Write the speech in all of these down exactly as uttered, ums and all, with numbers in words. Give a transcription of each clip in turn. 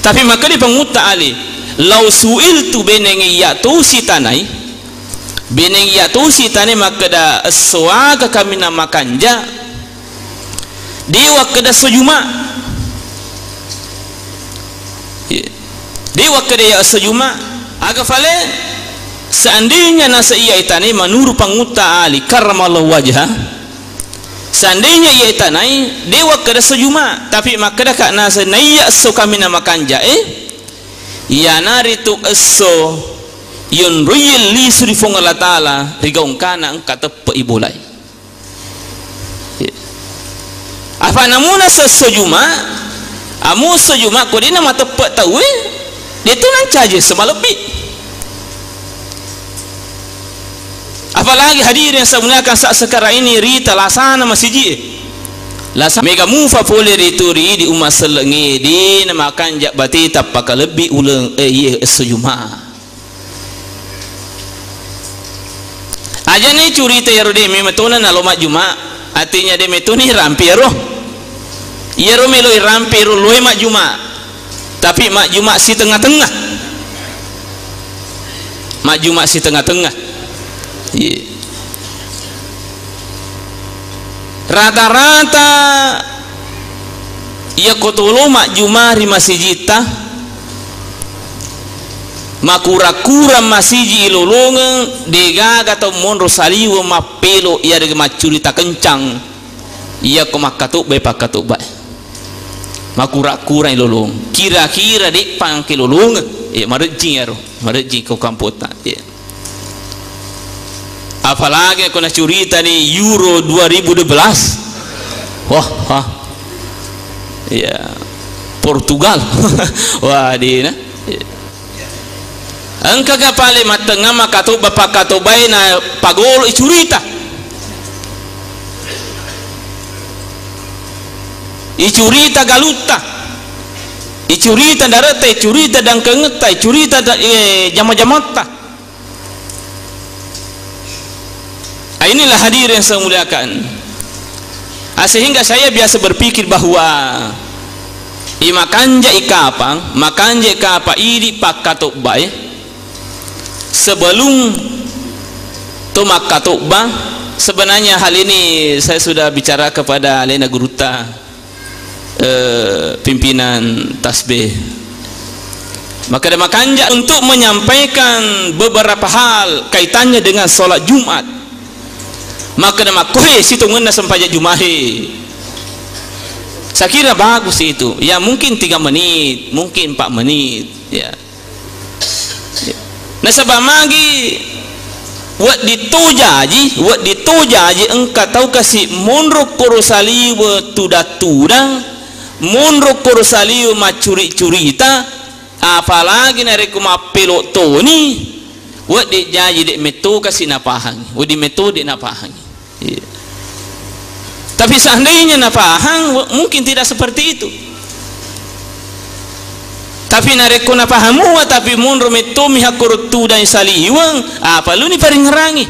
Tapi makkeda Pangngutta Ali, "Lau su'iltu," beneng iya tosi tanai, beneng iya tosi tanai makkeda, "Esso aga kaminang makanja', de' wakkeda esso Juma'." Iya. De' wakkeda iya esso Juma'. Aga fale, seandainya nasa iya itanai menurut Pangngutta Ali karramallahu wajha, seandainya iya itanai, de' wakkeda esso Juma', tapi makkedaka nasa naiya esso kaminang makanja'e, iyanaritu esso yonroiye lisu ri Fuang Allah Ta'ala ri gaungkana engka teppe'i bolae. Apa namuna esso Juma', amu esso Juma' ko de'na mateppe' tauwe, de'tu nancaji esso malebbi. Apalagi hadirin yang saya muliakan, saat sekarang ini rita lasana masiji'e. Lasa mega mufa pole ritu ri idi umma sellengnge, de'na makanja' bateta pakalebbi uleng, eh, iye esso Juma'. Ajana curita iyaro de' memetona nalo majjuma', artinya de' metoni rampe iyaro. Iyaro melo irampe ro loe majjuma'. Tapi majjuma' sitengnga-tengnga. Majjuma' sitengnga-tengnga. Iya. Rata-rata iyako tolo majjuma' ri masijitta, makura-kura masiji ilolongeng, de'gaga tau monro saliweng mappelo iyarega maccurita kencang. Iyako makkatobbai pakkatobbai. Makura-kura ilolong. Kira-kira de'pa engka ilolongeng. Iya, marejjing iyaro. Marejjing ko kampotta. Iya. Apalagi ko nacuritani Euro dua ribu dua belas. Wah, wah. Iya. Portugal. Wah, dina. Iya. Engkaga pale mattengnga makkatobba pakkatobbae na pagolo icurita. Icurita galutta. Icurita daretta, icurita dangkengetta, icurita da-, eh, jama-jamatta. Ah, inilah hadirin yang saya muliakan. Ah, sehingga saya biasa berpikir bahwa i makanja'i kapang, makanja'i kapang idi pakkatobbae sebelum to makkatobba. Sebenarnya hal ini saya sudah bicara kepada alena gurutta, eh, pimpinan tasbih. Makkeda makanja' untuk menyampaikan beberapa hal kaitannya dengan sholat Jumat. Makkeda makkohe sitongenna sempajang Jumahe. Saya kira bagus itu. Ya, mungkin tiga menit, mungkin empat menit. Ya. Nasaba magi wedding to jaji, wedding to jaji engka tau kasi monro koro saliwe tudang-tudang, monro koro saliwe maccuri-curita, apalagi narekko mappelo toni, wedding jaji de' metto kasi napahangi, wedding metto de' napahangi. Iya. Tapi seandainya napahang, w-, mungkin tidak seperti itu. Tapi narekko napahang mua, tapi monro mettomi hakkoro tudang saliweng, apa luni paringerangi?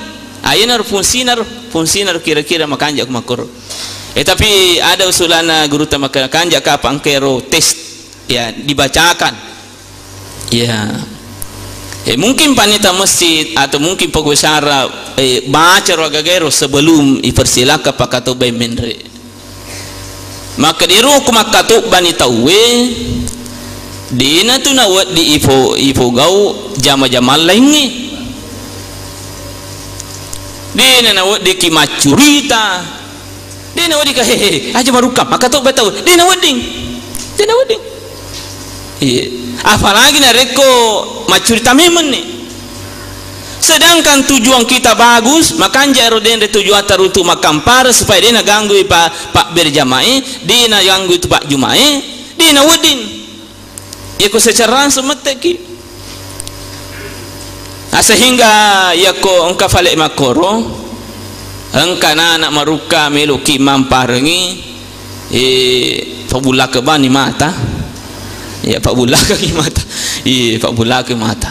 Ayenaro fungsinaro, fungsinaro kira-kira makanja' ko makkoro. Eh, tapi ada usulanna gurutta makkeda kanja' kapang engka ero tes, ya, dibacakan. Ya. Eh, mungkin panita masjid atau mungkin pegawai syara, eh, baca ro agagaero sebelum ipersilakka pakkatobbai menre. Makkeda ero ko makkatobbani tauwe, de'na tu nawedding ifo-, ifogau jama-jama laingnge. De'na naweddingki maccurita. De'na wedding ka, he, he, aja marukka, makkatobba tau. De'na wedding. De'na wedding. Iya. Apalagi narekko maccurita memenni. Sedangkan tujuan kita bagus, makanja' ero denre tujuatta runtu makkampare supaya de'na ganggui pa-, pabberjamae, de'na ganggui tu pajjumae, de'na wedding. Iyako secara langsung mette'ki. Nah, sehingga iyako engka fale makkoro, engka nana marukka meloki mamparengi, eh, pabullake bani mata. Ya, pabullake mata. Iya, pabullake mata.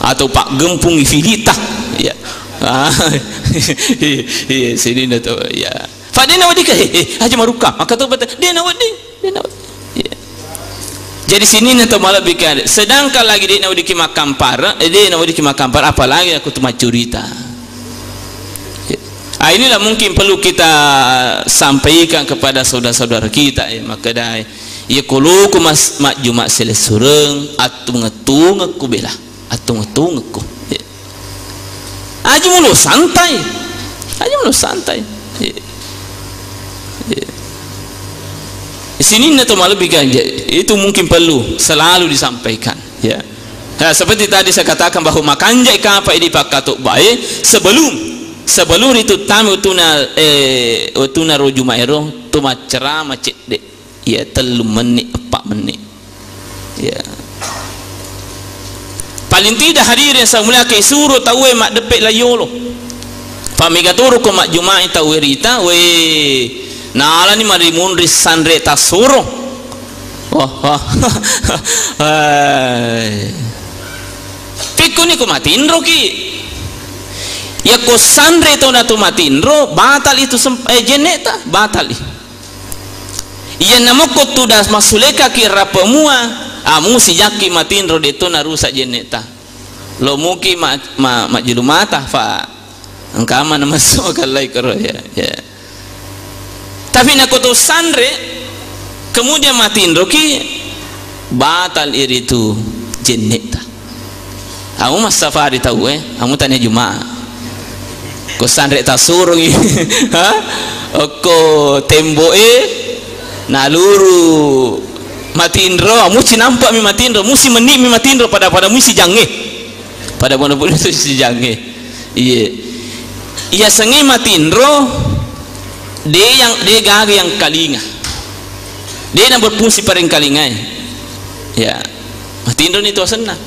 Atau paggempung ifilita. Ya. Ah, iya, iya, sininna to, ya. Fa de'na wedding ka, eh, eh, aja marukka, makkatobba ta-, de'na wedding, de'na wedding. Iya. Jadi sininna to malebbi ka, sedangkan lagi de' naweddikki makkampar, eh, de' naweddikki makkampar, apalagi aku tu maccurita. Ah, inilah mungkin perlu kita sampaikan kepada saudara-saudara kita, eh, makkedai, iya koloku mas-, majjuma silessureng, attungetungekku bela, attungetungekku. Ya. Aja mulo santai. Aja mulo santai. Iya. Iya. Sininna to malebbi kan, ja-, itu mungkin perlu selalu disampaikan, ya. Nah, seperti tadi saya katakan bahwa makanjai kapa idi pakkatobbae sebelum, sebelum itu tami wettunna, eh, wettunna ro Jumaero, to maccerama cedde. Iya, tellu menni, eppa menni. Iya. Paling tidak hadirin yang saya muliakan, isuro tauwe maddeppe la yolo. Fa mega toro ko majjumai tauwe rita, we nalani marimunri sanre tassuro. Wah, wah. Hai. Pikkuni ko matinroki. Yakko sanre tona tu matinro, batal itu semp-, eh, jenneta, batal i. Iyanna mokko tuda massulekaki rappemua, ah, musi jakki matinro, de'to narusak jenneta. Lo muki ma-, ma-, majjulu mata, fa engka mana masuk kallai koro, ya, ya. Tapi nako to sanre, kemudian matinroki, batal iritu jenneta. Amu massafari tauwe, amu tania Juma. Ko sanre tassurungi. Ha? Okko temboe naluru matinro, amu cinampa mi matinro, musi menni mi matinro, pada-pada musi jange. Pada-pada pun itu si jange. Iye. Iya sengi matinro, de yang, de gaga yang kalinga. De na berfungsi pareng kalingae. Ya. Matinroni tu asenna.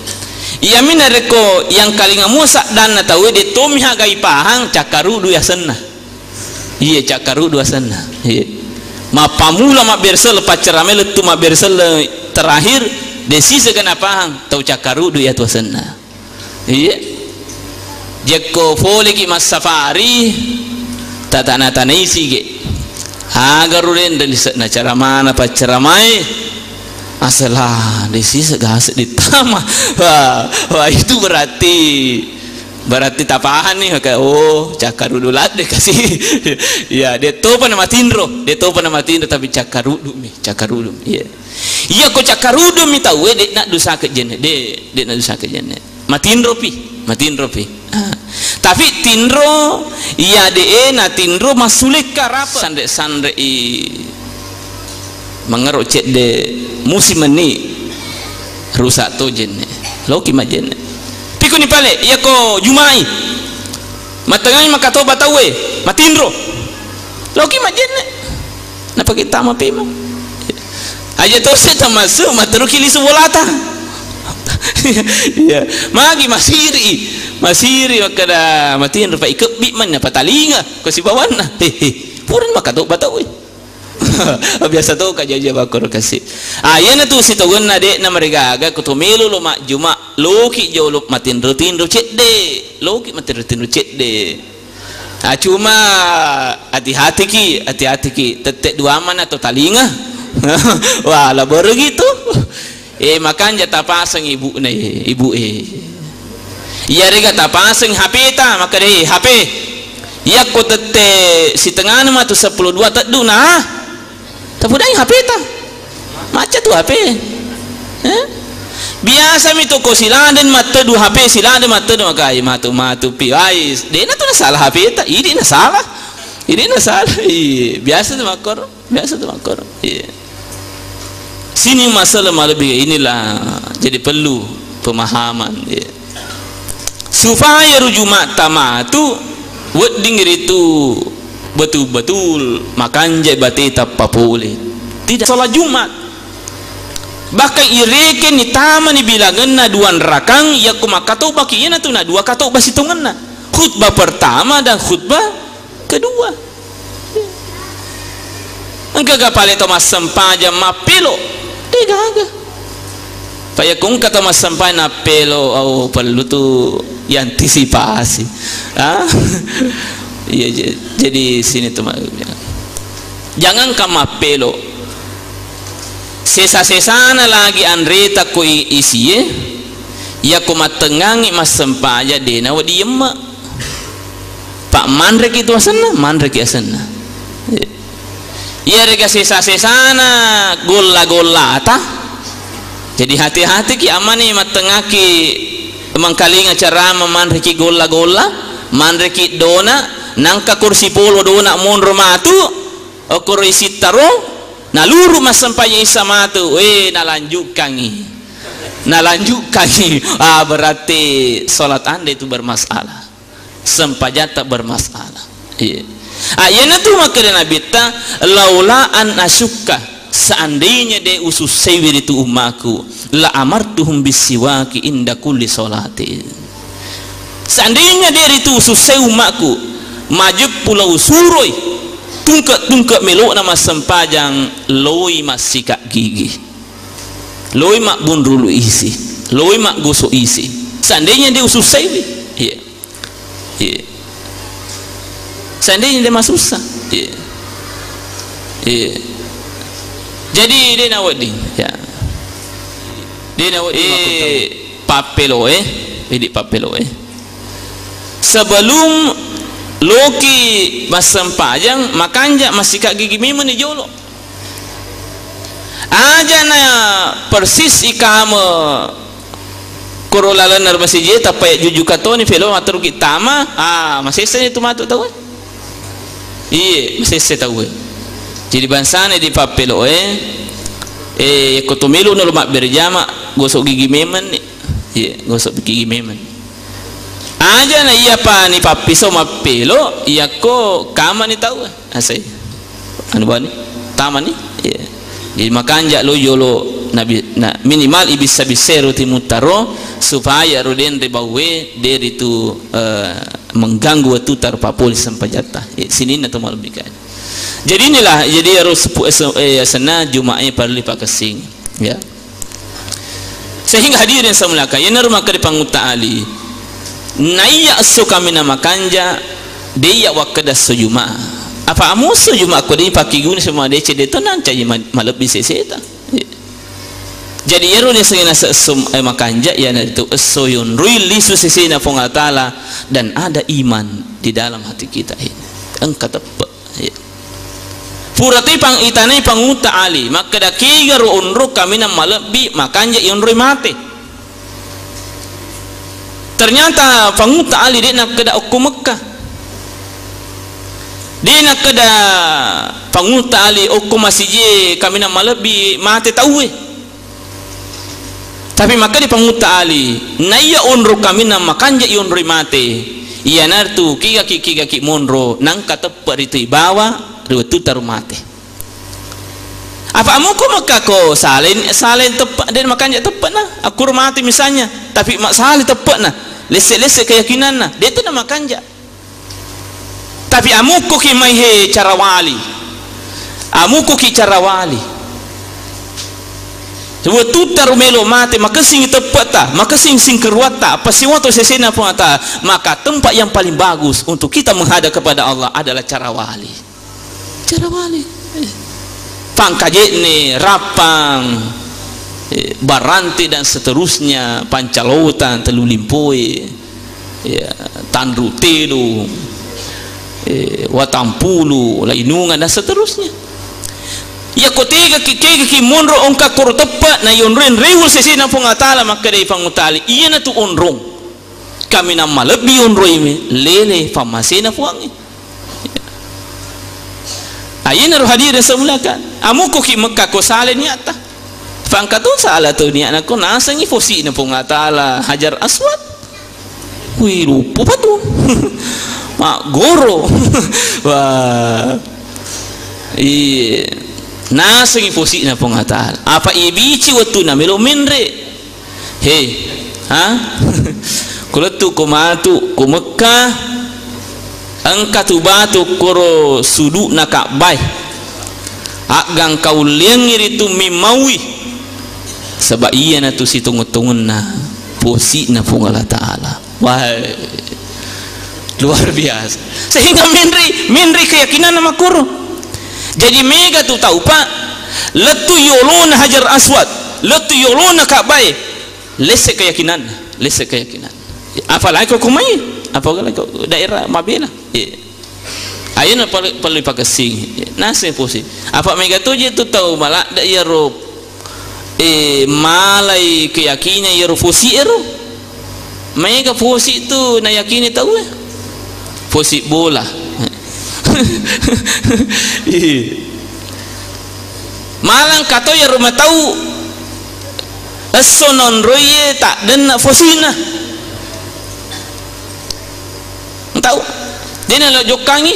Iyami narekko yang kalinga musa danna tauwe de tomi hagai pahang cakkarudu asenna. Iya, cakkarudu asenna. Iya. Mappamula mabbersel paccerame lettu mabbersel terakhir de sisega napahang tau cakkarudu ya tu asenna. Iya. Jekko foleki massafari, tatana-tanaisige. Aga rurenre lise'na caramana paccaramae, asala, de sisega ase dittama. Wah, wah, itu berarti, berarti tapahang nih, maka, oh, cakkarudu ladde kasi. Ya, de topa na matinro, de topa na matinro, tapi cakkarudu mi, cakkarudu mi. Iya. Iya, ko cakkarudumi tauwe, de' naddusake jenne, de', de' naddusake jenne. Matinropi, matinropi. Ah. Tapi tinro, iya de' e natinro massulekka rapa. Sanre-sanre i mangero cedde musi menni rusak to jenne. Loki majenne. Pikuni pale, iya ko Jumai. Matengai makatoba tauwe, matinro. Loki majenne. Napake tama pemeng. Aja tosi tamassu, matteruki lisu bolata. Iya, magi masiri, masiri makkeda matinro, pa ikebbi manna patalinga ko sibawanna. Hehe, purani makatoba tauwe. Biasa to ka jaji bakkoro kasi. Ah, iyana tu sitogenna de' na maregaga ko to melo lo majjuma, loki jolo matinro-tinro cedde, loki matinro-tinro cedde. Ah, cuma hati-hatiki, hati-hatiki, tette dua mana to talinga. Wah, laboro gitu. Eh, makanja tapaseng ibu na, eh, ibu, eh. Iyarega tapaseng H P ta, makkeda, eh, H P. Iyakko tette sitengana matu seppulo dua teddu na. Tapudai H P ta. Macca tu H P. Eh? Biasa mi to ko siladeng mattedu H P, siladeng mattedu makai matu-matu pi. Ai, de'na tu nasalah H P ta, idi nasalah. Idi nasalah. Iya, biasa tu makkoro. Biasa tu makkoro. Iya. Sini masalah malebbi, inilah jadi perlu pemahaman, iya. Supaya ru Jumat tamatu wedding ritu betul-betul makanja bate tappa pole. Tidak salat Jumat. Bahkan irekeng ni tamani bilangenna dua rakang, yakko makkatobaki, iyanatu na dua katoba sitongenna. Khutbah pertama dan khutbah kedua. Engkaga pale to massempajang mappelo? Degaga. Pa yakko engka to massempajang nappelo, au, perlu tu iantisipasi. Ah? Iya, ja-, jadi sini tu ma-, jangankan mappelo. Sesa-sesana lagi anreta ko i-, isie, yako mattengngangi massempajang de nawedding yemme. Pa manreki tu asenna, manreki asenna. Iyarega sesa-sesana golla-gollata. Jadi hati-hatiki amani mattengngaki mengkalinga ceramah manreki golla-golla, manreki dona, nangka kursi polo dona monro matu, Okkoro isittaro, naluru massempajang isa matu, eh, nalanjukkangi. Nalanjukkangi. Ah, berarti salat anda itu bermasalah. Sempajatta bermasalah. Iya. Ah, iyanatu makkeda Nabitta, "Laula an asyukka, seandainya de usussaiwi ritu ummaku, la amartuhum bisiwaki inda kulli sholati." Seandainya de ritu usussai ummaku, majeppu lao usuroi tungke-tungke melo'na massempajang, loi massika gigi, loi mabbunrulu isi, loi maggosok isi. Seandainya de usussaiwi, iya. Iya. Seandainya de masussa, iya. Iya. Jadi de nawedding, ya. De nawedding. Eh, pappeloe, idi pappeloe. Sebelum loki massempajang, makanja massika gigi memang ni jolo. Aja na persis ikame koro lalenna ro masijie, tappa ya juju katoni, velo matteruki tama, ah, masessani tu matu tau. Iye, masesse tauwe. Jadi bangsana di pappeloe, eh, ko to melo nalo mabbere jama, gosok gigi memang ni. Iye, gosok gigi memang. Aja na iya pani pappiso mappelo, iyakko kamani tauwe. Asai. Anu bani? Tamani? Iya. Jadi makanja lo yolo nabi, na, minimal ibissa-bissai ro timuttaro supaya ro denre bauwe deri tu, eh, mengganggu wettu tarpapoli sempajatta. Eh, sininna to malebbi ka. Jadi inilah, jadi harus sepu-, eh, se-, eh, asenna Jumae parellu pakessing. Ya. Sehingga hadirin saya muliakan, iyanaro makkeda Pangutta Ali, naiya esso kaminang makanja, de iya wakkeda esso Juma. Apa amo esso Juma ko de pakkiguni semua deceng de to nancaji ma-, malebbi seseta. Jadi iyaro riaseng naseng esso, eh, makanja, iyanaritu esso yonroi lisu sesena Puang Allah Taala dan ada iman di dalam hati kita ini. Engka teppe. Iya. Pura toi pang-, itanai Pangutta Ali, makkeda, "Kegaro onro kaminang malebbi, makanja iyonroi mate." Ternyata Pangutta Ali de nakkeda okko Mekka. De nakkeda Pangutta Ali okko masijie kaminang malebbi mate tauwe. Tapi makkeda Pangutta Ali, naiya onro kaminang makanja ionroi mate, iyanaritu kigaki-kigaki monro, nangka teppe ritu ibawa ri wettu taru mate. Apa amuko Mekka ko salai, salai teppe, de makanja teppe'na, akkuro mate misalnya, tapi ma-, salai teppe'na, lesse-lesse keyakinanna, de tu na makanja. Tapi amukkoki mai he cara wali. Amukkoki cara wali. Wettutta ro melo mate, makessing teppe'ta, makessing singkeruatta, apa siwato sesena Puang Allah Taala, maka tempat yang paling bagus untuk kita menghadap kepada Allah adalah cara wali. Cara wali. Eh. Pangkaje'ne, Rappang, eh, Barante dan seterusnya, Pancalautan, Tellu Limpoe. Ya, Tanru Telu, eh, Watampulu, Lainungang, dan seterusnya. Yakko tegaki, kegaki monro engka koro teppe, na yonroeng rewe sesena Puang Allah Taala, makkedai Puang Allah Taala, iyanatu onrong. Kaminang malebbi onroiwe, lele pammasena Puangnge. Ayenaro hadirin semulakan. Amukkoki Mekka ko sale niatta. Fangkatu sala tu niatna ko nasengi posi'na Puang Allah Taala Hajar Aswad. Wih, rupa pa tu. Maggoro. Wah. Iya. Nasengi posi'na Puang Allah Taala. Apa ibici wettuna melo menre. He. Ha? Kulettu ko matu ko Mekka. Engka tu batu koro sudu'na Ka'bae. Aggang kaulliangngi ritu mimmaui. Saba iyanatu sitongo-tongenna posi'na Puang Allah Taala. Wah, luar biasa. Sehingga menre, menre keyakinanna makkoro. Jadi mega tu tau, Pak, Lettu yolona Hajar Aswad, lettu yolona Ka'bah e, lesse keyakinanna, lesse keyakinan. Apalagi ko kumai, apalagi ko daerah mabela. Iya. Ayo na perlu, perlu pakessing. Naseng posi. Apa mega toje tu tau maladde iyaro, eh, malai keyakinan iyaro posi ero. Maega posi tu nayakini tau e. Posi bola. Iya. Malang kato iyaro matau esso nonroi e taddenna fosina. Tau. Dena lo jokkangi.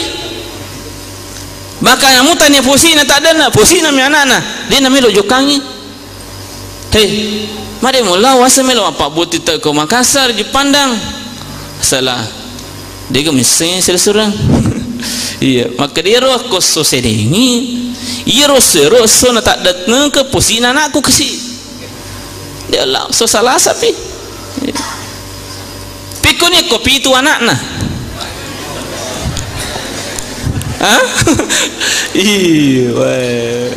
Maka namu tania fosina taddenna, fosina mi anakna. Dena melo jokkangi. Hei, made mulla wasa melo apa buti te ko Makassar, Jepandang. Salah. Dega misseng sila surang. Iya, maka dia ro ko so sedengi. Iya ro sero so na taddatna ke fosina anakku kasi. Dia langsung salah sapi. Pikkuni ko pitu anakna. Hah? Iya, weh.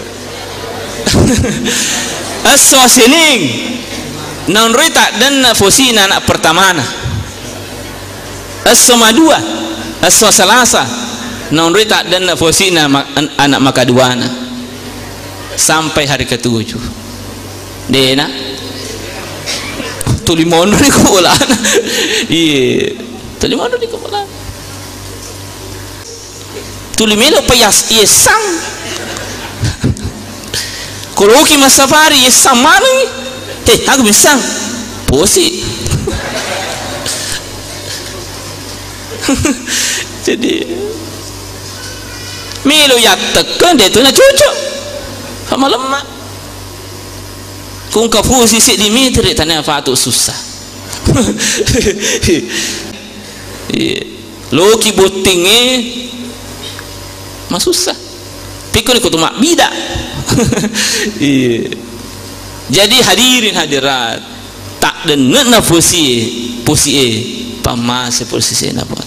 Esso sining. Naonroi taddenna fosina anak pertamana. Esso madua, esso salasa. Naonroi taddenna fosina ma-, an-, anak makaduana. Sampai hari ketujuh. Dena. Tuli monro ni ko bolana. Iya. Tuli monro ni ko bolana. Tuli melo pa yas-, yessang. Koloki massafari yessang maneng. Eh, aku messang. Posi. Jadi, melo yattekkeng de tu na cocok. Sama lemma. Kung kafusi seddi meter tania fatu susah. Iya. Loki bottingnge masussa. Pikkuni ko tu mabbida. Iya. Jadi hadirin hadirat, taddenne'na posie, posie, pammase posisena Puang.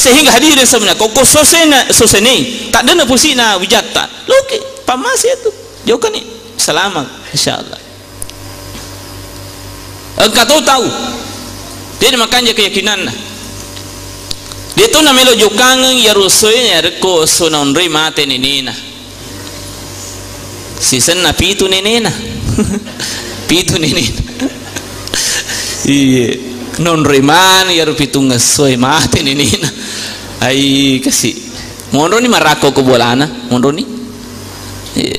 Sehingga hadirin semuanya, ko, ko sosena, sosenei, taddenna posina wijatta. Loki, pammase tu. Jokani, selamat, insyaallah. Engka to tau, de makanja keyakinanna. De to namelo jokkangeng iyaro essoe, narekko esso naonroi mate nenena. Sisenna pitu nenena. Pitu nenena. Iye. Naonroi mani iyaro pitung essoe mate nenena. Ai kasi. Monroni marakko ko bolana, monroni. Iye.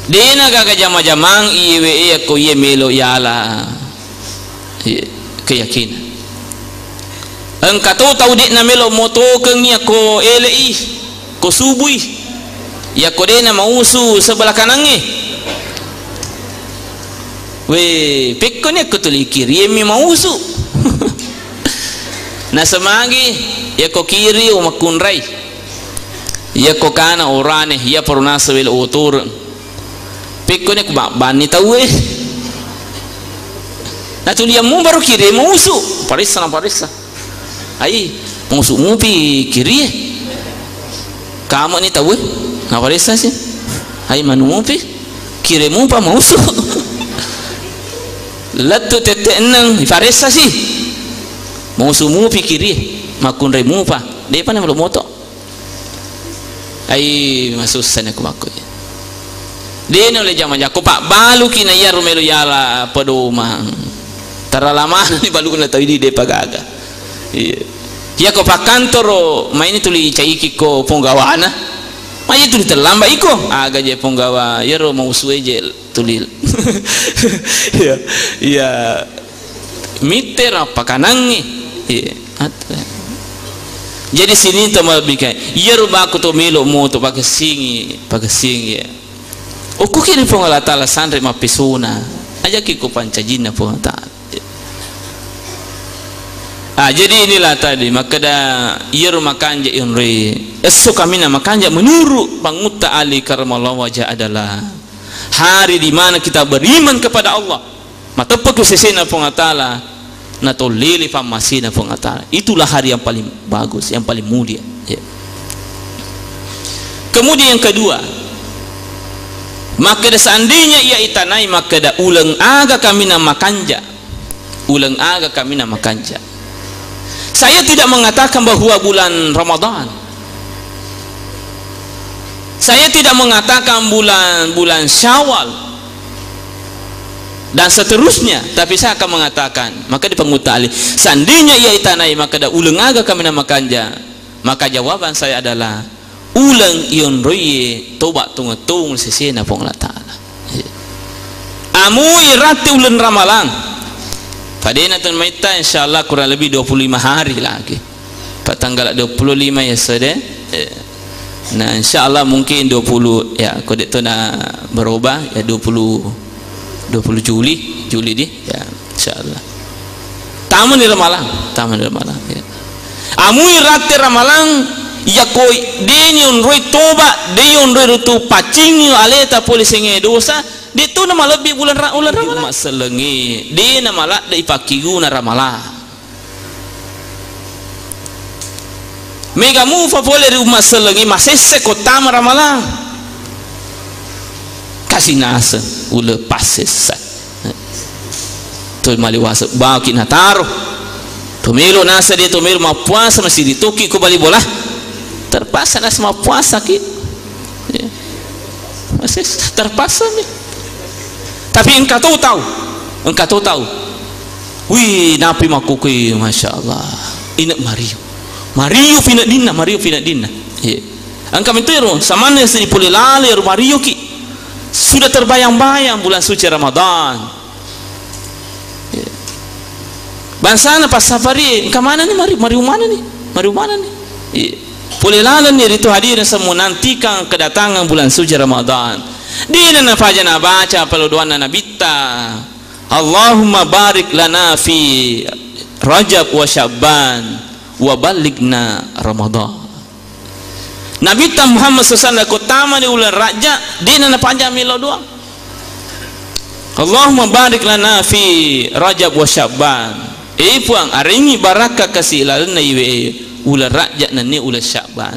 Dena gaga jama-jamang iyewe e yakko iye melo yala, iye, keyakinan. Engka to tau de'na melo motokeng yakko ele'i, ko subui, yakko de'na mausu sebelah kanangnge. We, pekkoni yakko tuli kiri mi mausu. Nasemagi yakko kiri o makkunrai. Iyako kana orane, iya paro naseng welo otoreng. Pekkoni ku mabbanni tauwe. Natuliang mu baru kiri mausu. Paressa na paressa. Ai, mausu mupi kiri. Kamu ni tauwe. Na paressa si. Ai, manu mupi. Kiri mupa mausu. Lettu tette enneng, paressa si. Mausu mupi kiri. Makkunrai mupa. Depa na melo moto. Ai, masussani ku makko. De naulle jama-jako, pabbaluki na iyaro melo yala pedomang. Tarala manenni baluna tau idi, depa gaga. Iya. Iyako pakkantoro, maini tuli caiki ko ponggawana. Mai tuli terlambat iko. Aga je ponggawa, iyaro mausu eje tuli. Iya, iya. Mittero appakanangngi. Iya. At-, jadi sininna to mabbikai. Iyaro bako to melo moto pakessingi, pakessingi. Okkoki ri Puang Allah Taala sanre mappesona. Ajaki ko pancajinna Puang Allah Taala. Ah, jadi inilah tadi, makkeda iyaro makanja iyonroi. Esso kaminang makanja menurut Pangutta Ali karamallahu wajah adalah hari di mana kita beriman kepada Allah. Mateppeku sesena Puang Allah Taala, natollele pammasena Puang Allah Taala. Itulah hari yang paling bagus, yang paling mulia. Ya. Kemudian yang kedua, Makkeda, seandainya ia itanai, makkeda, uleng aga kaminang makanja? Uleng aga kaminang makanja? Saya tidak mengatakan bahwa bulan Ramadan. Saya tidak mengatakan bulan, bulan Syawal dan seterusnya, tapi saya akan mengatakan, maka di pangutali, seandainya ia itanai, makkeda, uleng aga kaminang makanja? Maka jawaban saya adalah, uleng iyonroiye toba tongeng-tongeng sesena Puang Allah Ta'ala. Amui ratti uleng Ramalang. Padena tu maitta, insyaallah, kurang lebih dua puluh lima hari lagi. Pak, tanggal dua puluh lima ya, sode. Eh, nah, insyaallah mungkin dua puluh, ya, kode tu na berubah, ya, dua puluh, dua puluh Juli, Juli di, ya, insyaallah. Tamani Ramalang, tamani Ramalang, ya. Amui ratti Ramalang, yako deni onroi toba, deni onroi rutu pacingi aleta pole sengnge dosa, de tu na malebbi bulan ra-, uleng Ramalang. Umma sellengnge, de na maladde ipakkiguna Ramalang. Mega mufa pole ri umma sellengnge, masesse ko tama Ramalang. Kasi naseng, uleng passessa. To maliwasa, baki nataro. To melo nasa de to melo mappuasa, masih ditoki ko bali bola. Terpaksa nasa mappuasa ki. Ya. Masih terpaksa mi. Tapi engka to tau, engka to tau. Wih, napi makkukui, masya Allah. Ine Mario. Mario pineddinna, Mario pineddinna. Iya. Engka mentero, samanna sini pole lale ro Mario ki. Sudah terbayang-bayang bulan suci Ramadan. Bangsana passafari, engka manenni mari, mari umanenni, mari umanenni. Iya. Pole lalenni ritu hadirin semua menantikan kedatangan bulan suci Ramadan. Dina nafaja nabaca palo doanna Nabitta. Allahumma barik lana fi Rajab wa Sya'ban wa ballighna Ramadan. Nabitta Muhammad sallallahu alaihi wasallam ko tamani uleng Rajab, dina napanjang melo doang. Allahumma barik lana fi Rajab wa Sya'ban. Eh Puang, aringi barakka kasi lalenna iwe uleng Rajab nenni uleng Sya'ban.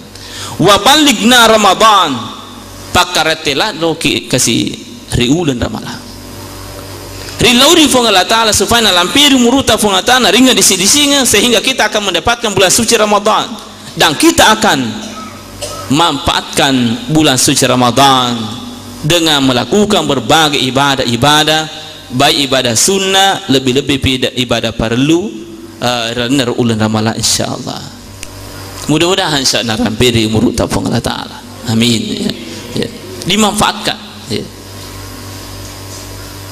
Wa ballighna Ramadan. Pakkarette laddoki kasi ri uleng Ramalang. Rillauri Puang Allah Ta'ala supaya nalampiri umuruta Puang Allah Ta'ala, naringnga disi-disingeng, sehingga kita akan mendapatkan bulan suci Ramadan. Dan kita akan manfaatkan bulan suci Ramadan dengan melakukan berbagai ibadah-ibadah, baik ibadah sunnah, lebih-lebih pi-, ibadah parellu, eh, ri lalenna uleng Ramalang, insyaallah. Mudah-mudahan sa narampiri umuruta Puang Allah Ta'ala. Amin. Ya. Ya. Dimanfaatkan. Ya.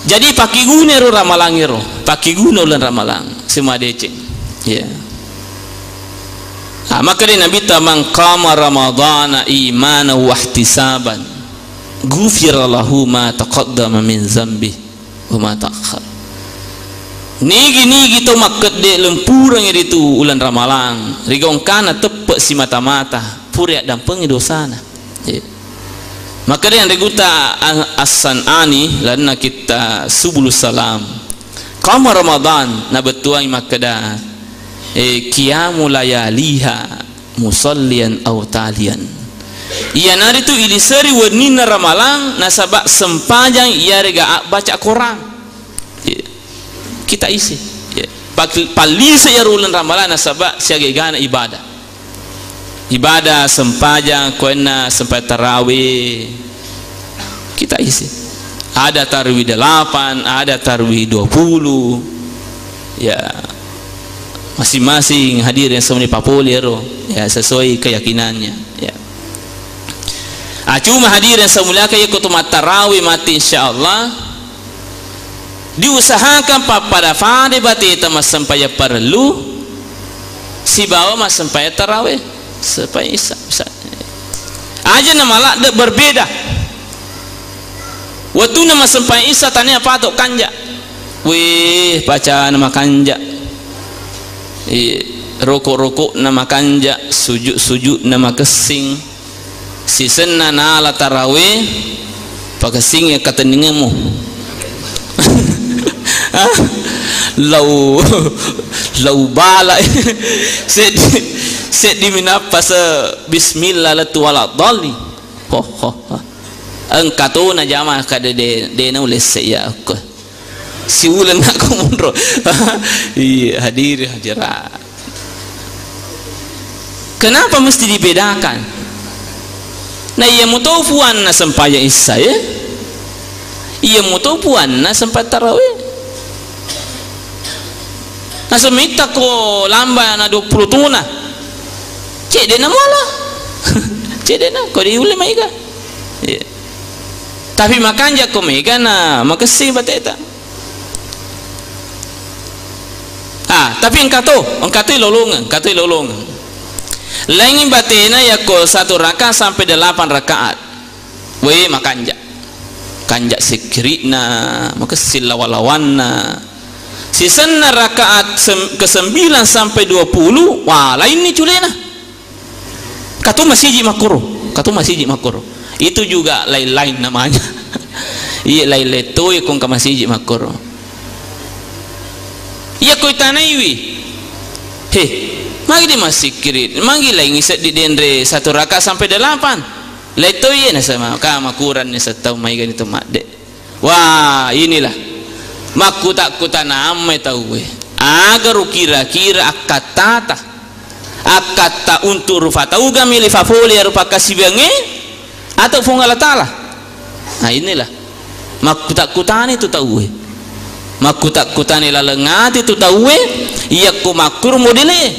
Jadi, pakkiguna ro Ramalang ero, pakkiguna uleng Ramalang, semua deceng. Ya. Ah, maka dari Nabitta, "Man qama Ramadana imanan wahtisaban, ghufira lahu ma taqaddama min zambi wa ma ta'akhkhar." Nigi-nigi to makkedde lempurengngi ritu uleng Ramalang, rigongkana teppe simata-mata, pura yaddampengi dosana. Ya. Makkeda yang riguta As-San'ani lalenna kitta Subulus Salam. Qama Ramadan, nabettuangi makkeda, eh, qiyamu layaliha musallian aw talian. Iyanaritu iliseri wenninna Ramalang nasaba sempajang iyarega abbaca Korang. Iya. Kita isi. Iya. Pak-, pallise iyaro uleng Ramalang nasaba siaga egana ibadah. Ibadah sempajang, koenna sempajang tarawih. Kita isi. Ada tarawih delapan, ada tarawih dua puluh. Ya. Masing-masing hadirin yang semuanya papoli ero. Ya, sesuai keyakinannya. Ya. Ah, cuma hadirin yang saya muliakan, ya, kutu mattarawi mati, insyaallah. Diusahakan pappada-pada bateta massempajang parellu sibawa massempajang tarawih, sempajang isya, isya. Aja na maladde berbeda. Wettunna massempajang isya tania patok kanja. Wih, bacana makanja. Iya, roko-rokokna makanja, sujud-sujudna makessing. Sisenna nala tarawih, pakessingi katenningemmu. Lau, lau bala. Seddi, seddi minappa se bismillah latu wala dhalli. Ho, ho, ho. Engka to najama kada de, de naulesse iya okko. Siuleng nakko monro. Iya, hadirin hadirat. Kenapa mesti dibedakan? Nah, iya muto puanna sempajang isya, ya? Iya muto puanna sempajang tarawih. Nasemitta ko lamba na dua puluh tuna. Cedde na muala. Cedde na ko diulle maega. Iya. Tapi makanja ko mega na makessing bateta. Ah, tapi engka to, engka to lolongeng, engka to lolongeng. Laingi batena yakko satu rakaat sampai delapan rakaat. We, makanja. Kanja sikkiri'na, makessing lawa-lawanna. Sisenna rakaat sem-, kesembilan sampai dua puluh, wah, lainni culena. Katu masiji makkoro, katu masiji makkoro. Itu juga lain-lain namanya. Iya, lain-lain to, iya, ko engka masiji makkoro. Iya, ko itanaiwi. He, magi di masikkiri, magi laingi seddi denre satu rakaat sampai delapan. Lain to, iya, nasama, ka makuranni settau maigani to madde. Wah, inilah. Makkuta-kutana ammai tauwe. Aga ro kira-kira akkattata? Akkatta untuk rupa tau gamili fafole rupa kasibangnge atau Puang Allah Ta'ala? Nah, inilah. Makkuta-kutani tu tauwe. Makkuta-kutani laleng ati tu tauwe, iyakko makkuru modele.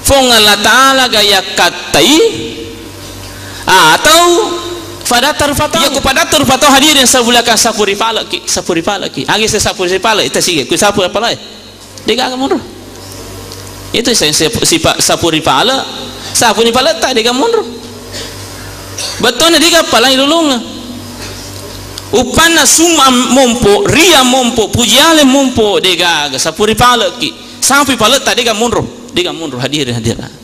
Puang Allah Ta'ala ga yakkattai atau padatta rupa tau? Iya, ku padatta rupa tau, hadirin saya muliakan, sapuri paleki, sapuri paleki. Agi saya sapuri paleki, ita sige, ku sapuri paleki. Degaga monro. Itu saya, saya sipa-, sapuri pale, sapuni paletta degaga monro. Bettona dega palai lolonga. Uppanna sum'a mompo, ria mompo, pujiale mompo, degaga sapuri paleki. Sapui paletta degaga monro, degaga monro, hadirin hadirat.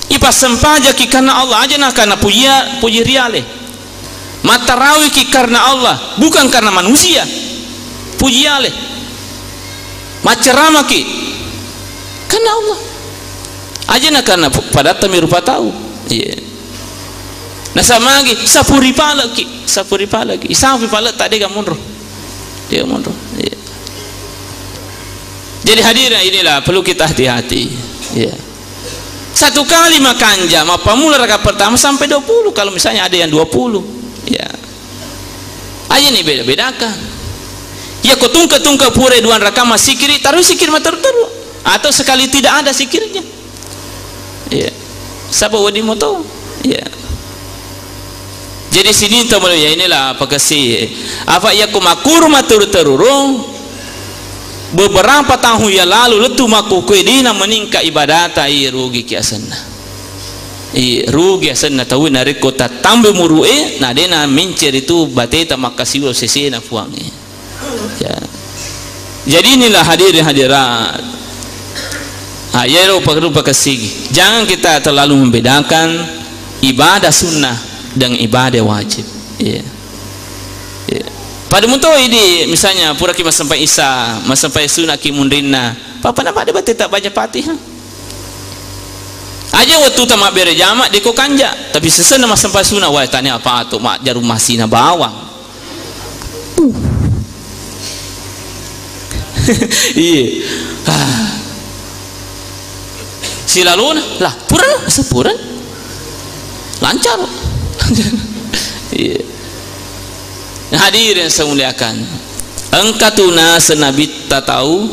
Ipassempajaki karena Allah, aja na karena puji, puji riale. Mattarawiki karena Allah, bukan karena manusia. Puji ale. Macceramaki karena Allah. Aja na karena pu-, padatta mi rupa tau. Iya. Nasamagi sapuri paleki, sapuri paleki. Isapi paletta degaga monro. Degaga monro. Iya. Jadi hadirin, inilah perlu kita hati-hati. Ya. Satu kali makanja, mappamula rakaat pertama sampai dua puluh, kalau misalnya ada yang dua puluh. Ya. Aja ni beda-bedakan. Ya, ko tungke-tungke pura dua rakaat masikiri, taruh sikir matteru-teru. Atau sekali tidak ada sikirnya. Iya. Saba wedding moto. Iya. Jadi sininna to, ya, inilah pakessing. Apa iya ko makkuru matteru-teruro, beberapa tahun yang lalu lettu makkukue dina meningkat ibadata, iya, rugi ki asenna. Iya, rugi asenna tau narekko tattambai umuru e, na dena menceri tu bateta makkasiwa sesena Puang e. Ya. Jadi inilah hadirin hadirat. Ah, iyaro rupa-rupa kesigi. Jangan kita terlalu membedakan ibadah sunnah dengan ibadah wajib. Iya. Iya. Pada muto idi misalnya puraki massempai isa, massempai sunah ki munrinna. Papa nama ada baca Fatihah? Aja waktu tamat bere jama deko kanja, tapi sesena massempai sunah, wah, tanya apa tu mak jarum masina bawang. Iya. Ah. Silalona, lah, pura, sepura. Lancar. Iya. Hadirin saya muliakan. Engka tu naseng nabitta tau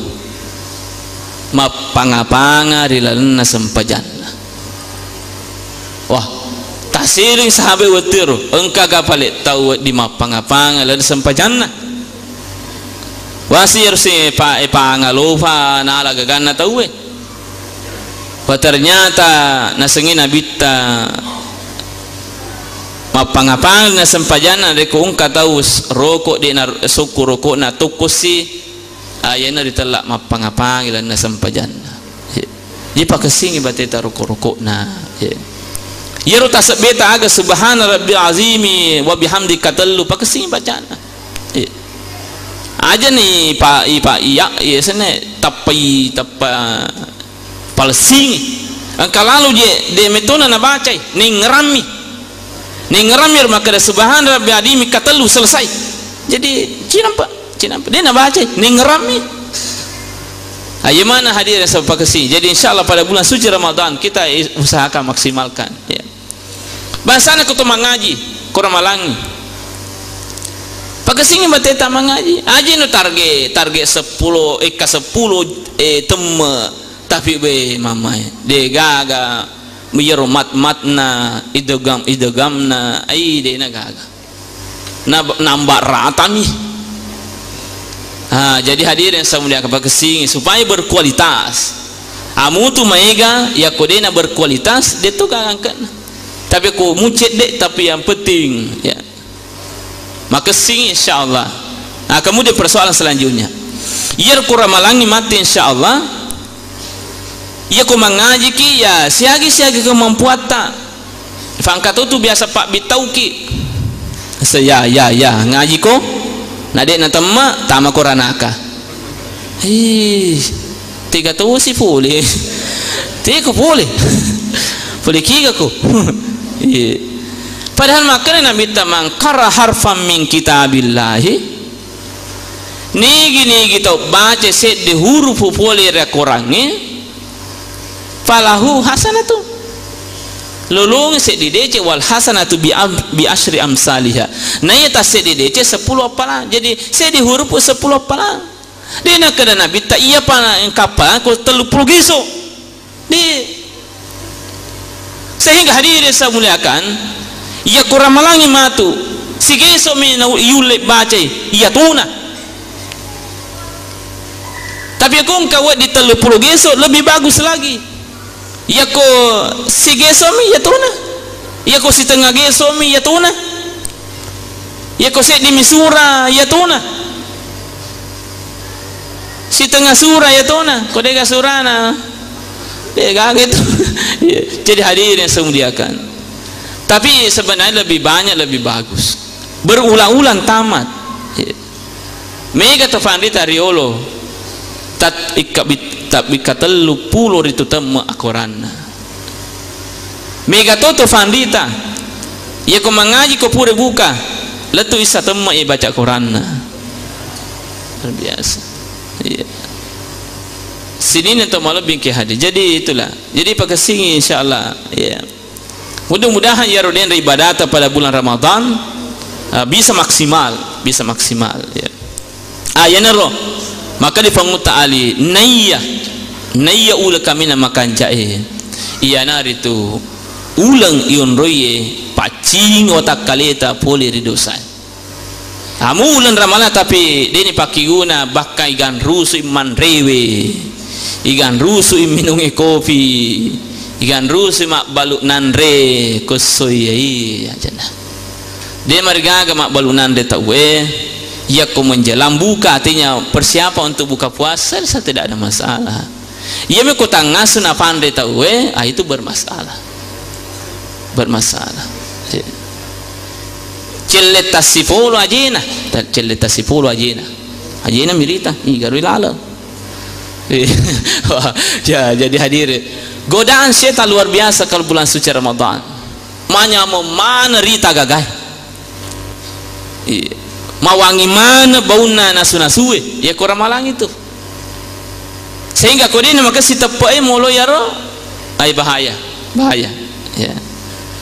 mappanga-panga ri lalenna sempajanna. Wah, tasiring sahabat wettiru, engka ga pale tau wedding mappanga-panga lalenna sempajanna. Wasi harus pa-, pangalopa nala gaganna tauwe. Fa ternyata nasengngi nabitta mappanga-panga na sempajanna, rekko engka tau s-, roko de na sukku rokokna tokkosi, ah, iyana ritella mappanga-panga lalenna sempajanna. Jadi pakessingi bateta roko-rokokna. Iyaro tasebbeta aga subhana rabbil azimi wa bihamdi katellu, pakessingi bacana. Iya. Aja ni pa, i pa, iya, iya sene tappai, tappa palessingi. Engka lalo je, de metona nabacai, ningerammi. Nengngerang mi ro makkeda, "Subhana rabbil azim," katellu selesai. Jadi, cinampa, cinampa. Dia nabacai, nengngerang mi. Ayo mana hadir yang sama pakesi. Jadi, insya Allah pada bulan suci Ramadan kita usahakan maksimalkan. Ya. Bangsana ko to mangaji, ko ramalangi. Pakesingi bateta mangaji. Aji no target, target seppulo, eka seppulo, eh, temme. Tapi be mamae, de gaga. Iyaro mat-matna, idogam, idogamna, ai de na gaga. Na, nambah ratami. Ah, jadi hadirin yang saya muliakan, pakesingi supaya berkualitas. Amutu maega, ya ko dena berkualitas, de to gaga angkatna. Tapi ko mucet de, tapi yang penting, ya. Makessing, insyaallah. Nah, kemudian persoalan selanjutnya. Iya ko ramalangi mate, insyaallah. Iya ko mangajiki, ya, siagi-siagi kemampuatta. Fangkatutu biasa pabbittauki. Se-, ya, ya, ya, ngajiko. Na de natemma, tama ko ranaka. Ih, tega tosi pole. Teko pole. Pole kiga ko. Iya. Padahal makkeda Nabitta, "Man qara harfan min kitabillahi," nigi-nigi tau baca seddi hurufu pole ri Korangnge, falahu hasanatu. Lolongi seddi dece, wal hasanatu bi am-, bi asyri amsaliha. Naiya tasseddi dece seppulo appalang. Jadi seddi hurufu seppulo appalang. De nakkeda Nabitta, "Iyapa engka appalang ko telluppulo geso." De. Sehingga hadirin saya muliakan, iya ko ramalangi matu, sigeso mi na iulle bacai, iya tona. Tapi ko engka weddi telluppulo geso, lebih bagus lagi. Iya ko sigeso mi, iya tona. Iya ko sitengnga geso mi, iya tona. Iya ko seddi mi sura, iya tona. Sitengnga sura, iya tona. Ko dega surana, de gaga itu. Iya. Jadi hadirin yang saya muliakan. Tapi sebenarnya lebih banyak, lebih bagus. Berulang-ulang tamat. Iya. Mega to fanrita riolo, tat-, ikka bit-, tabbikka tellu pulo ritu temme akoranna. Mega to to fanrita, iya ko mangaji ko pura buka, lettu issa temme ibaca koranna. Luar biasa. Iya. Sininna to malebbi engke hadir. Jadi itulah. Jadi pakessingi insyaallah. Iya. Mudah-mudahan iyaro denre ibadata pada bulan Ramadan, ah, bisa maksimal, bisa maksimal, ya. Ah, iyanaro, maka di Pangutta Ali, naiya, naiya uleng kaminang makanja'e, iyanaritu uleng iyonroiye paccing watakkaleta pole ri dosae. Amu uleng ramalang tapi deni pakkiguna, bakka iganrusui manrewe, iganrusui minungnge kopi, iganrusui mabbalu nanre, ko essoi, iya, iya, ajanna. De marigaga mabbalu nanre tauwe, yakko menjelang buka, artinya persiapan untuk buka puasa, saya rasa tidak ada masalah. Iya, me ko tangasu napanre tauwe, ah, itu bermasalah. Bermasalah. Iya. Celle tassipolo ajena, ta-, celle tassipolo ajena. Ajena mirita, igarui laleng. Iya. Wah, ya, jadi hadirin. Godaan setan luar biasa kalau bulan suci Ramadan. Manyameng maneng rita gagai. Iya. Mawangi maneng baunna nasu-nasue. Iya, ko ramalang itu. Sehingga ko dena makessing teppe'e molo iyaro, ai bahaya, bahaya. Ya.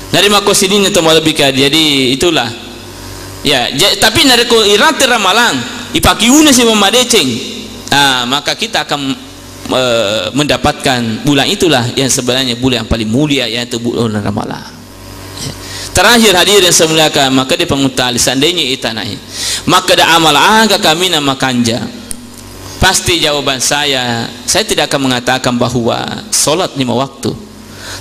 Nari makko sininna to malebbi ka, jadi itulah. Ya, ja-, tapi narekko irate ramalang, ipakiuna si mamadeceng, ah, maka kita akan, eh, mendapatkan bulan itulah yang sebenarnya bulan yang paling mulia, yaitu bulan Ramalang. Terakhir, hadirin saya muliakan, makkeda Pangutta Ali, seandainya itanai, makkeda amal aga kaminang makanja, pasti jawaban saya, saya tidak akan mengatakan bahwa sholat lima waktu.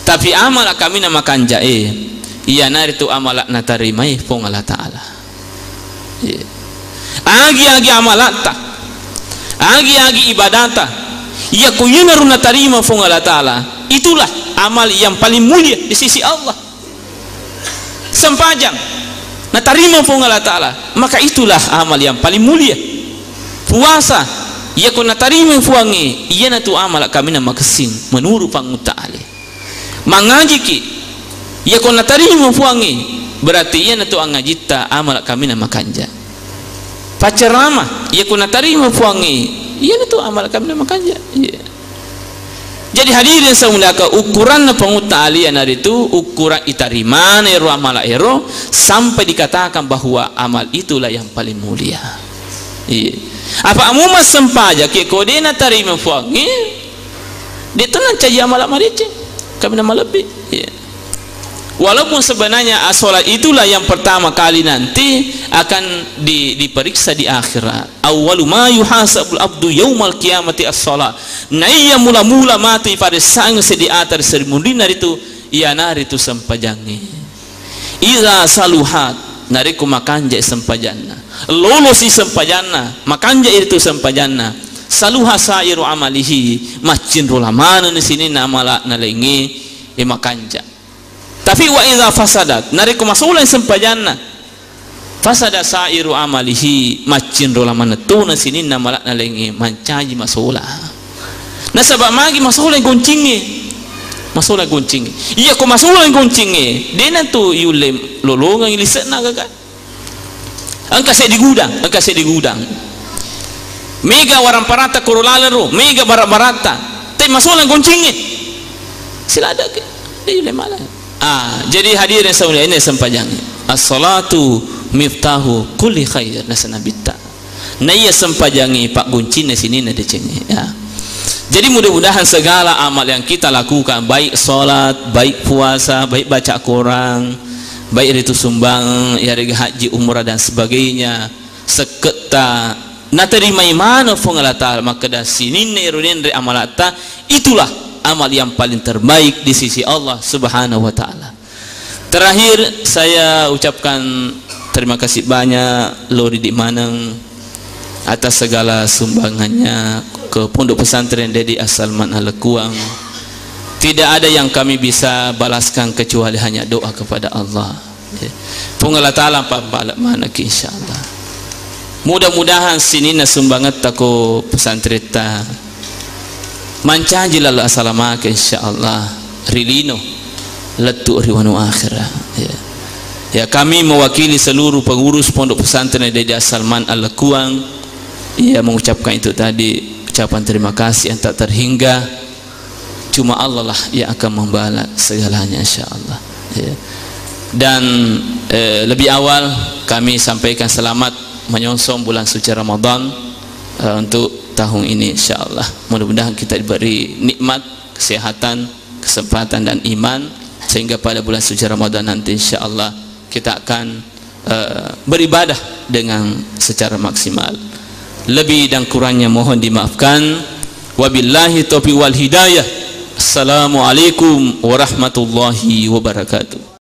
Tapi amal kaminang makanja, eh, iyanaritu amal natarimai Puang Allah Ta'ala. Iya. Agi-agi amalatta, agi-agi ibadata, iya ko iyanaro natarima Puang Allah Ta'ala, itulah amal yang paling mulia di sisi Allah. Sempajang natarima Puang Allah Ta'ala, maka itulah amal yang paling mulia. Puasa, iya ko natarima Puangnge, iyanatu amal kaminang makessing menurut Pangutta Ali. Mangajiki, iya ko natarima Puangnge, Berarti iyanatu angngajitta amala kaminang makanja. Paccerama, iya ku natarima Puangnge, iyanatu amala kaminang makanja. Iya. Jadi hadirin yang saya muliakan, ukuranna pangutta alia naritu ukuran itarimana ero amala ero sampai dikatakan bahwa amal itulah yang paling mulia. Iya. Apa mu massempajang ke ko de natarima Puangnge, de to nancaji amala madeceng, kaminang malebbi. Iya. Walaupun sebenarnya as-shalat itulah yang pertama kali nanti akan di-, diperiksa di akhirat. Awwalu ma yuhasabul abdu yaumal qiyamati as-shalat. Naiya mula-mula matu iparissaeng seddi ata ri seri munrinna ritu, iyanaritu sempajangnge. Idza saluhat, narekko makanja sempajanna, lolosi sempajanna, makanja iritu sempajanna, saluha sairu amalihi, maccinrola manenni sininna amala nalaingnge, e makanja. Tapi wa idza fasadat, narekko masolai sempajanna, fasada sairu amalihi, maccinrola manettona sininna amala nalaingnge, mancaji masola. Nasaba magi masola goncingnge. Masola goncingnge. Iya ko masola goncingnge, de natu yulle lolongeng lise'na gaga. Engka seddi gudang, engka seddi gudang. Mega warang paratta koro laleng ro, mega bara-baratta. Te masolang goncingnge. Siladake. De yulle mala. Ah, jadi hadirin saudara ini sempajangnge. As-salatu miftahu kulli khair, nasa nabitta. Naiya sempajangnge pagguncinna sininna decengnge, ya. Jadi mudah-mudahan segala amal yang kita lakukan, baik salat, baik puasa, baik baca Quran, baik ritu sumbang, yarega haji, umrah dan sebagainya, sekketta naterimai maneng Puang Allah Ta'ala makkeda sininna ero nenre amalatta, itulah amal yang paling terbaik di sisi Allah Subhanahu wa Ta'ala. Terakhir, saya ucapkan terima kasih banyak lo Ridi Maneng atas segala sumbangannya ke Pondok Pesantren Dedi As-Salman Alekuang. Tidak ada yang kami bisa balaskan kecuali hanya doa kepada Allah. Ya. Puang Allah Ta'ala pambala manaki, insyaallah. Mudah-mudahan sininna sumbangetta ko pesantretta mancaji lalo asalamaka, insyaallah, ri lino lettu ri wanua akhera. Ya. Ya, kami mewakili seluruh pengurus Pondok Pesantren Dedi As-Salman Alekuang, ya, mengucapkan itu tadi, ucapan terima kasih yang tak terhingga. Cuma Allah lah yang akan membalas segalanya, insyaallah. Ya. Dan, eh, lebih awal kami sampaikan selamat menyongsong bulan suci Ramadan, eh, untuk tahun ini, insyaallah. Mudah-mudahan kita diberi nikmat, kesehatan, kesempatan, dan iman, sehingga pada bulan suci Ramadan nanti, insyaallah, kita akan eh, beribadah dengan secara maksimal. Lebih dan kurangnya mohon dimaafkan. Wabillahi taufiq wal hidayah. Assalamualaikum warahmatullahi wabarakatuh.